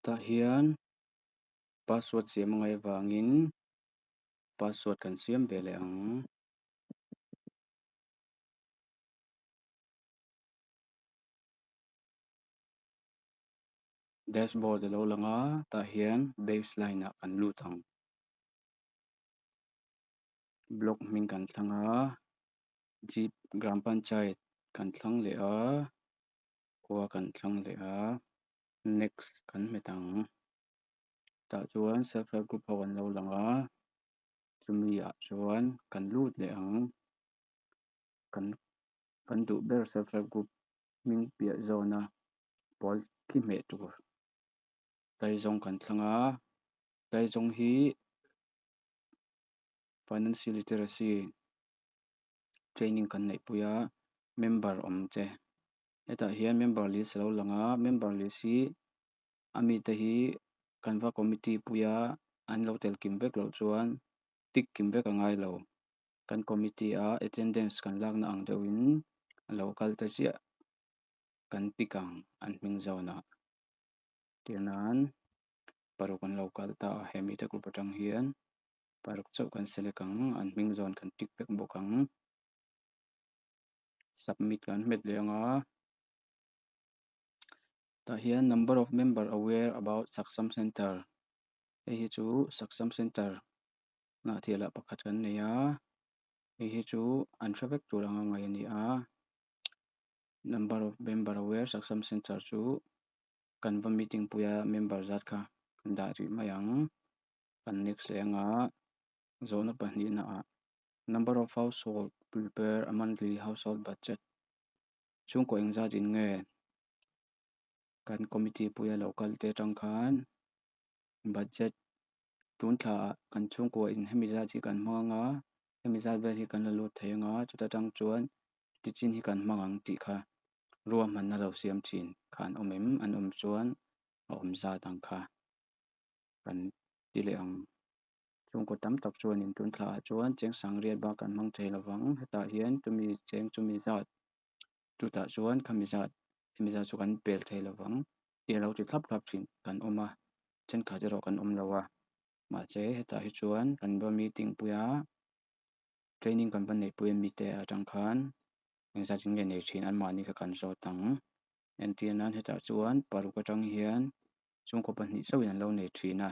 Tah hian password siam a ngaih avangin password kan siam ve leh ang. Dashboard a lo lang a, tah hian baseline ah kan lut ang. Block hming kan thlang a, Jeep Gram Panchayat kan thlang leh a, khua kan thlang leh a, next kan hmet ang. Tah chuan self help group ho an lo lang a, chumi ah chuan kan lut leh ang. Kan kan duh ber self help group hming piah zawna pawl khi hmeh tur Tlaizawng kan thlang a, Tlaizawng hi Financial Literacy training kan neih pui a, member awm te. Hetah hian member list a lo lang a, member list hi a mite hi kan va committee pui a, an lo tel kim vek loh chuan tick kim vek a ngai lo. Kan committee a attendance kan lakna ang deuhin a lo kal ta chiah kan tick ang an hming zawnah. Tir nan paruk an lo kal ta a, he mite group atang hian paruk chauh kan select ang, an hming zawn kan tick vek bawk ang. Submit kan hmet leh ang a. Tah hian number of member aware about Saksham Center hei hi chu Saksham Center Hnahthel ah pakhat kan nei a, hei hi chu an hre vek tur anga ngaih a ni a. Number of member aware Saksham Center chu kan va meeting pui a member zat kha kan dah rih mai ang. Kan next leh anga zawhna pahnihna ah number of household prepare a monthly household budget chhungkaw engzat in nge kan committee puia lo kal te atang khan budget tun thla ah kan chhungkua in hemi zat hi kan hmang anga hemi zat vel hi kan la lut thei anga chuta tang chuan tichin hi kan hmang ang tih kha ruahmanna lo siam thin kha an awm em an awm chuan a awm zat ang kha kan ti leh ang. Chhungkaw tam tak chuanin tun thla ah chuan cheng sangriat bak kan hmang thei lovang hetah hian chumi cheng chumi zat chutah chuan khami zat hemi zat chu kan pel thei lovang tih a lo ti thlap thlap thin kan awm a thenkhat erawh kan awm lo a mahse hetah hi chuan kan va meeting pui a training kan va neih pui a mite atang khan engzat in nge nei thin anmahni kha kan zawt ang entir nan hetah chuan paruk atang hian chhungkaw pahnih chauhin an lo nei thin a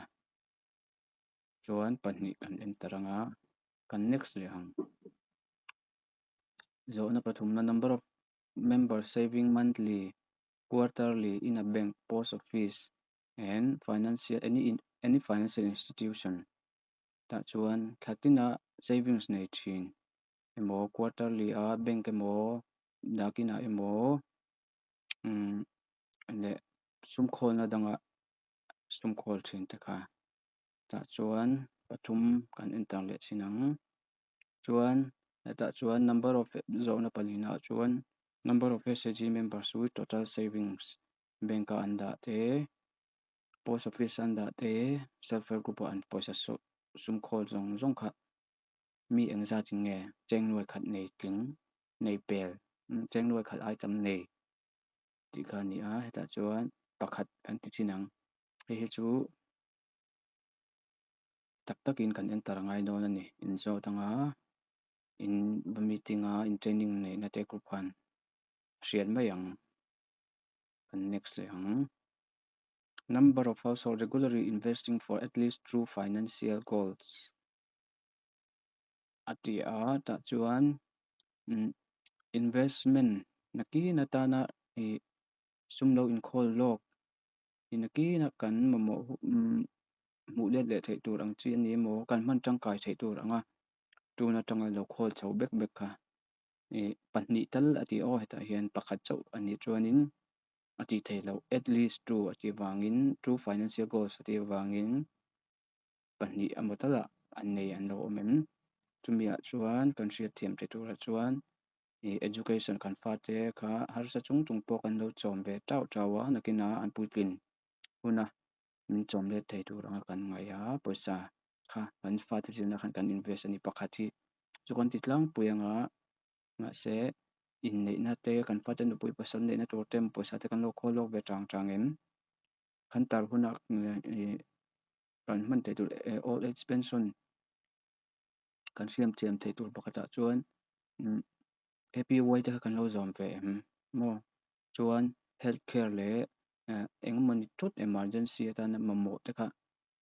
chuan pahnih kan enter anga kan next leh ang. Zawhna pathumna number of member saving monthly, quarterly in a bank, post office and financial any any financial institution tah chuan thla tina savings nei thin emaw quarterly a bank emaw dakinah emaw umm leh sumkhawlna danga sumkhawl thin te kha tah chuan pathum kan enter leh thin ang. Chuan hetah chuan number of zawhna pahnihna ah chuan number of SHG members with total savings bank a an dah te post office a an dah te self help group a an pawisa sum khawl zawng zawng kha mi engzat in nge cheng nuai khat nei tling nei pel cheng nuai khat ai tam nei tih kha a ni a hetah chuan pakhat kan ti chin ang hei hi chu. Tak takin kan enter a ngai dawn a ni. In zawt anga in va meeting a in training neihna te group khan hriat mai ang. Kan next leh ang. Number of household regularly investing for at least two financial goals a ti a, tah chuan investment nakin atana ih sum lo inkhawl lawk Inakina kan mamawh hmuh let leh theih tur ang chi a ni emaw, kan hman tangkai theih tur anga tun atanga lo khawl chho bek bek kha ih pahnih tal a ti aw hetah hian pakhat chauh a nih chuanin a tih theih loh at least two a tih vangin two financial goals a tih vangin pahnih emaw talah an nei an lo awm em chumi ah chuan kan hriatthiam theih turah chuan Ih education kan fate kha harsa chung chung pawh kan lo chawm ve tauh tauh a, nakinah an puitlin huna min chawm let thei tur anga kan ngaih a, pawisa kha kan fate zirna khan kan invest a ni pakhat hi chu kan ti tlangpui anga mahse inneihna te kan fate nupui pasal neihna tur te pawisa te kan lo khawl lawk ve chang chang em? Kan tar hunah kan hman theih tur old age pension kan hriam thiam theih tur pakhatah chuan APY te kha kan lo zawm ve em maw? Chuan health care leh engemaw ni thut emergency atana mamawh te kha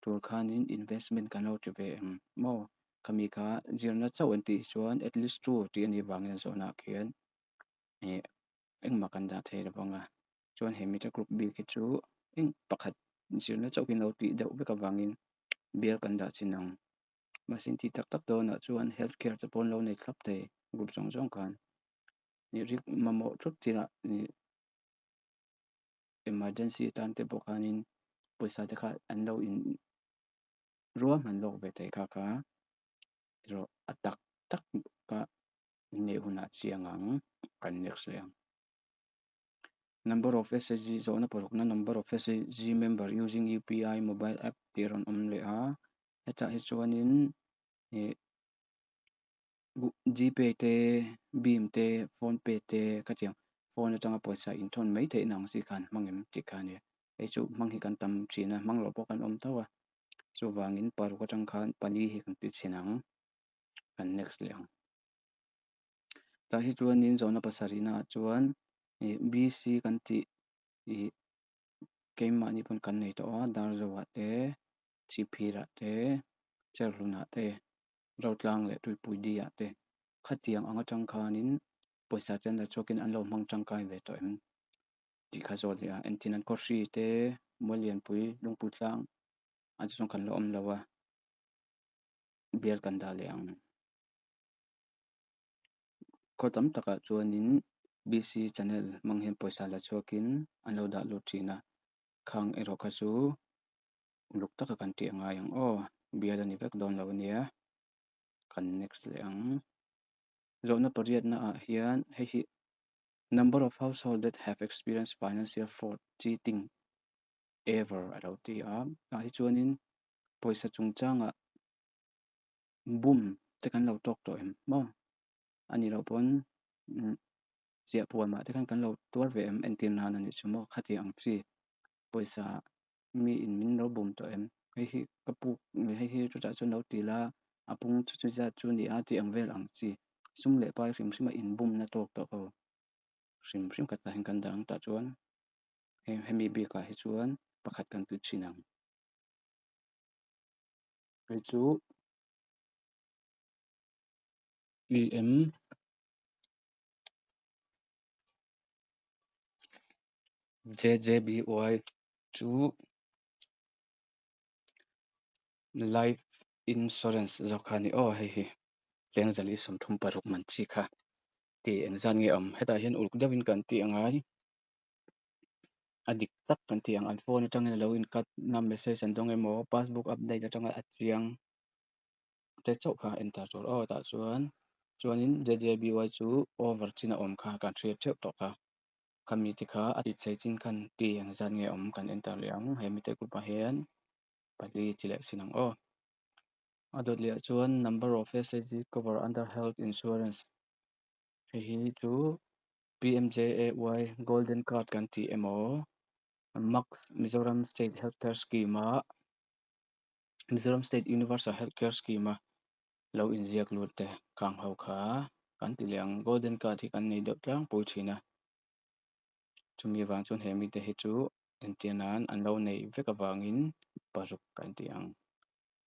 tur khanin investment kan lo ti ve em maw? Khami kha zirna chauh an tih chuan at least two tih a nih vangin a zawhnaah khian engmah kan dah thei lo vang a. Chuan he mite group bik hi chu eng pakhat zirna chauh hi lo tih deuh vek avangin bial kan dah chin ang. Mahse tih tak tak dawnah chuan health care te pawh an lo nei thlap thei group zawng zawng khan. Mamawh thut thilah emergency atan te pawh khanin pawisa te kha an lo in ruahman lawk ve thei kha kha erawh a tak tak ka inneih hunah chiang ang kan next leh ang. Number of SHG zawhna parukna number of SHG member using UPI mobile app tih a rawn awm leh a. Hetah hi chuanin Gpay te, Bhim te, PhonePe te khatiang phone atanga pawisa inthawn mai theihna ang chi khan hmang em tih kha a nia. Hei chu hmang hi kan tam thin a, hmang loh pawh kan awm tho a. Chuvangin paruk atang khan pali hi kan ti chhin ang, kan next leh ang. Tah hi chuanin zawhna pasarihnaah chuan BC kan tih ih keimahni pawn kan nei tawh a, Darzoah te, Chhipphirah te, Cherhlunah te, Rotlang leh Tuipui Di-ah te khatiang ang atang khanin pawisa te an la chhuakin an lo hmang tangkai ve tawh em tih kha zawt leh a. Engtin an khawhri te, Muallianpui, Lungpui tlang ah te chuan kan la awm lo a, bial kan dah leh ang. Khaw tam takah chuanin BC channel hmang hian pawisa la chhuakin an lo dah lut thin a, khang erawh kha chu uluk taka kan tih a ngai ang aw, bial a ni vek dawn lo a nia, kan next leh ang. Zawhna pariatna ah hian hei hi number of household that have experienced financial fraud, cheating ever a lo ti a, tah hi chuanin pawisa chungchangah bum te kan lo tawk tawh em maw? A nih loh pawn chiah puan mah te khan kan lo tuar ve em entir nan a nih chu maw? Khatiang ang chi pawisa mi in min lo bum tawh em? Hei hi ka puk hei hi chutah chuan lo ti la a pung chu chu zat chu ni a tih ang vel ang chi sum leh pai hrim hrim a inbumna tawk tawh ho hrim hrim khatah hian kan dah ang tah chuan hemi bikah hi chuan pakhat kan ti thin ang. Hei chu PM JJBY chu life insurance zawk kha a ni aw hei hi cheng zali 36 man chi kha tih engzat nge awm hetah hian uluk deuhin kan tih a ngai. A dik tak kan tih ang an phone atangin a lo in cut na message an dawng emaw passbook update atanga a chiang te chauh kha enter tur aw tah chuan chuanin J_J_B_Y chu over chin a awm kha kan hriat theuh tawh kha khami te kha a ti chei chin khan ti engzat nge awm kan enter leh ang he mite group ah hian pali ti leh chin ang aw a dawt leh ah chuan number of S_H_G cover under health insurance hei hi chu PMJAY Golden Card kan tih emaw MAX Mizoram State Health Care Scheme a Mizoram State Universal Health Care Scheme a lo inziak lut te khang ho kha kan ti leh ang. Golden Card hi kan nei deuh tlangpui thin a, chumi vang chuan he mite hi chu entir nan an lo neih vek avangin paruk kan ti ang.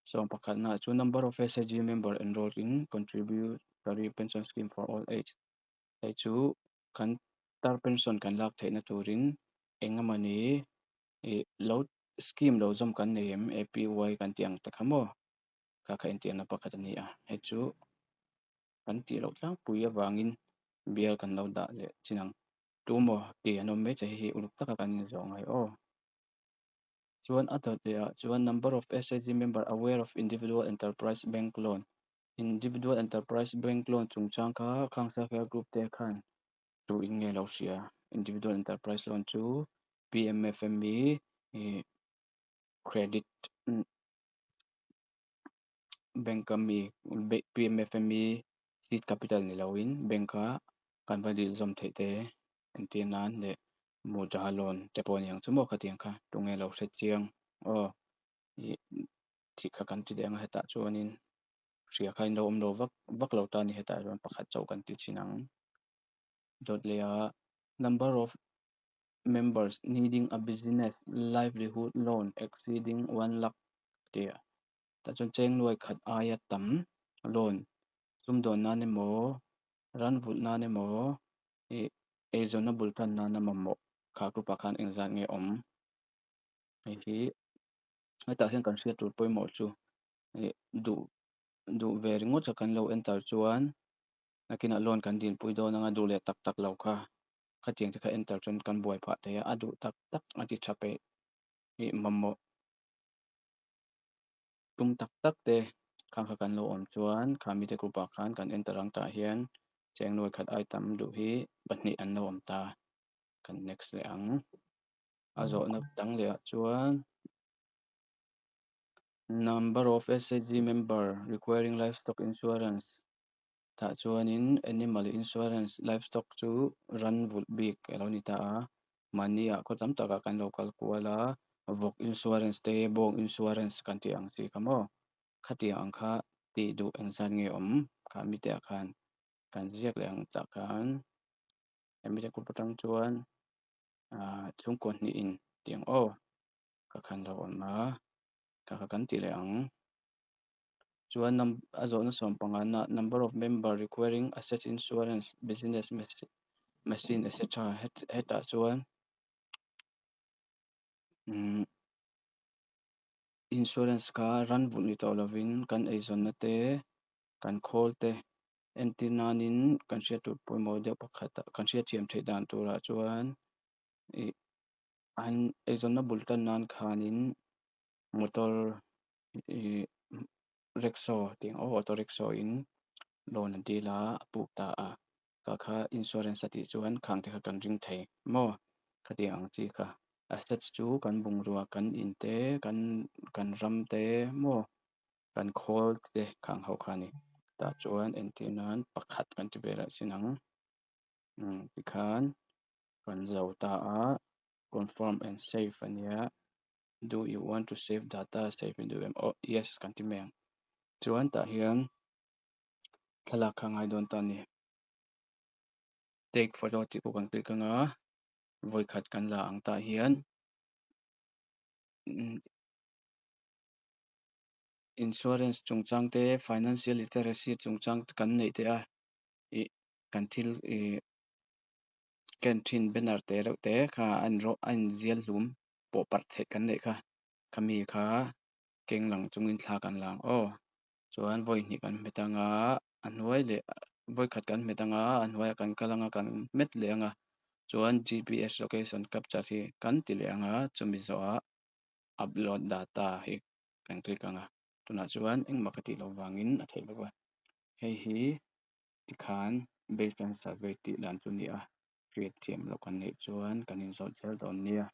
Sawm pakhatnaah chuan number of SHG member enrolled in contributory pension scheme for all age. Hei chu kan tar pension kan lak theihna turin eng emawni ih lo scheme lo zawm kan nei em APY kan tih ang te kha maw kha kha entirna pakhat a ni a, hei chu kan tih loh tlangpui avangin bial kan lo dah leh chin ang. Tu maw tih an awm mai che hei hi uluk taka kan inzawh ngai aw. Chuan a dawt leh ah chuan number of SHG member aware of individual enterprise bank loan Individual Enterprise Bank Loan chungchang kha khang Self Help Group te khan tu in nge lo hria? Individual Enterprise Loan chu PMFME Credit Bank a mi PMFME Seed Capital ni loin bank a kan va dil zawm theih te entir nan leh. Mudra loan te pawh a ni ang chu maw khatiang kha tunge lo hre chiang aw ih tih kha kan ti leh ang a hetah chuanin hria kha in lo awm lo vak vak lo ta a ni hetah chuan pakhat chauh kan ti thin ang dawt leh a number of members needing a business livelihood loan exceeding 1 lakh tih a tah chuan cheng nuai khat aia tam loan sumdawn nan emaw ran vulh nan emaw ih eizawnna bul tan nana mamawh kha group ah khan engzat nge awm hei hi hetah hian kan hriat tur pawimawh chu ih duh duh ve ringawt kha kan lo enter chuan nakinah loan kan dinpui dawn anga duh leh tak tak lo kha khatiang te kha enter chuan kan buai phah thei a a duh tak tak a ti tha peih ih mamawh tum tak tak te khang kha kan lo awm chuan kha mite group ah khan kan enter ang tah hian cheng nuai khat ai tam duh hi pahnih an lo awm ta kan next leh ang a zawhna dang leh ah chuan number of SHG member requiring livestock insurance tah chuanin animal insurance livestock chu ran vulh bik a lo ni ta a mahni ah khaw tam takah kan lo kal kual a vawk insurance te bawng insurance kan tih ang chi kha maw khatiang ang kha tih duh engzat nge awm kha mite ah khan kan ziak leh ang tah khan hemi te group atang chuan ah chhungkaw hnih in tiang aw ka khan lo awm a kha kha kan ti leh ang chuan a zawhna sawm panga na number of member requiring asset insurance business machine etc hetah chuan insurance kha ran vulh ni tawh lovin kan eizawnna te kan khawl te entir nanin kan hriat tur pawimawh deuh pakhat kan hriat thiam theih dan turah chuan ih an eizawnna bul tan nan khanin motor ih rickshaw tih ang aw auto rickshaw in loan an dil a a puk ta a kha kha insurance a tih chuan khang te kha kan ring thei maw khatiang ang chi kha assets chu kan bungrua kan in te kan kan ram te maw kan khawl te khang ho kha ani tah chuan entir nan pakhat kan ti ve leh sin ang tikhan kan zo ta a confirm and save ania do you want to save data save in duh em aw yes kan ti mai ang chuan tah hian thlalak kha ngai dawn ta ani take photo tih pawh kan click anga vawi khat kan la ang tah hian insurance chungchang te financial literacy chungchang te kan neih te a ih kan thil ih ken thin banner te reuh te kha a in rawh a in zial hlum pawh parh theih kan neih kha khami kha keng lang chungin thla kan la ang aw chuan vawi hnih kan hmet anga a hnuai leh vawi khat kan hmet anga a hnuaiah kan kal anga kan hmet leh anga chuan G_P_S location capture hi kan ti leh anga chumi zawhah upload data hi kan click anga tunah chuan engmah ka tih loh vangin a theih loh a hei hi tikhan based on survey tih dan chu ni a hriat thiam loh kan neih chuan kan inzawt zel dawn nia.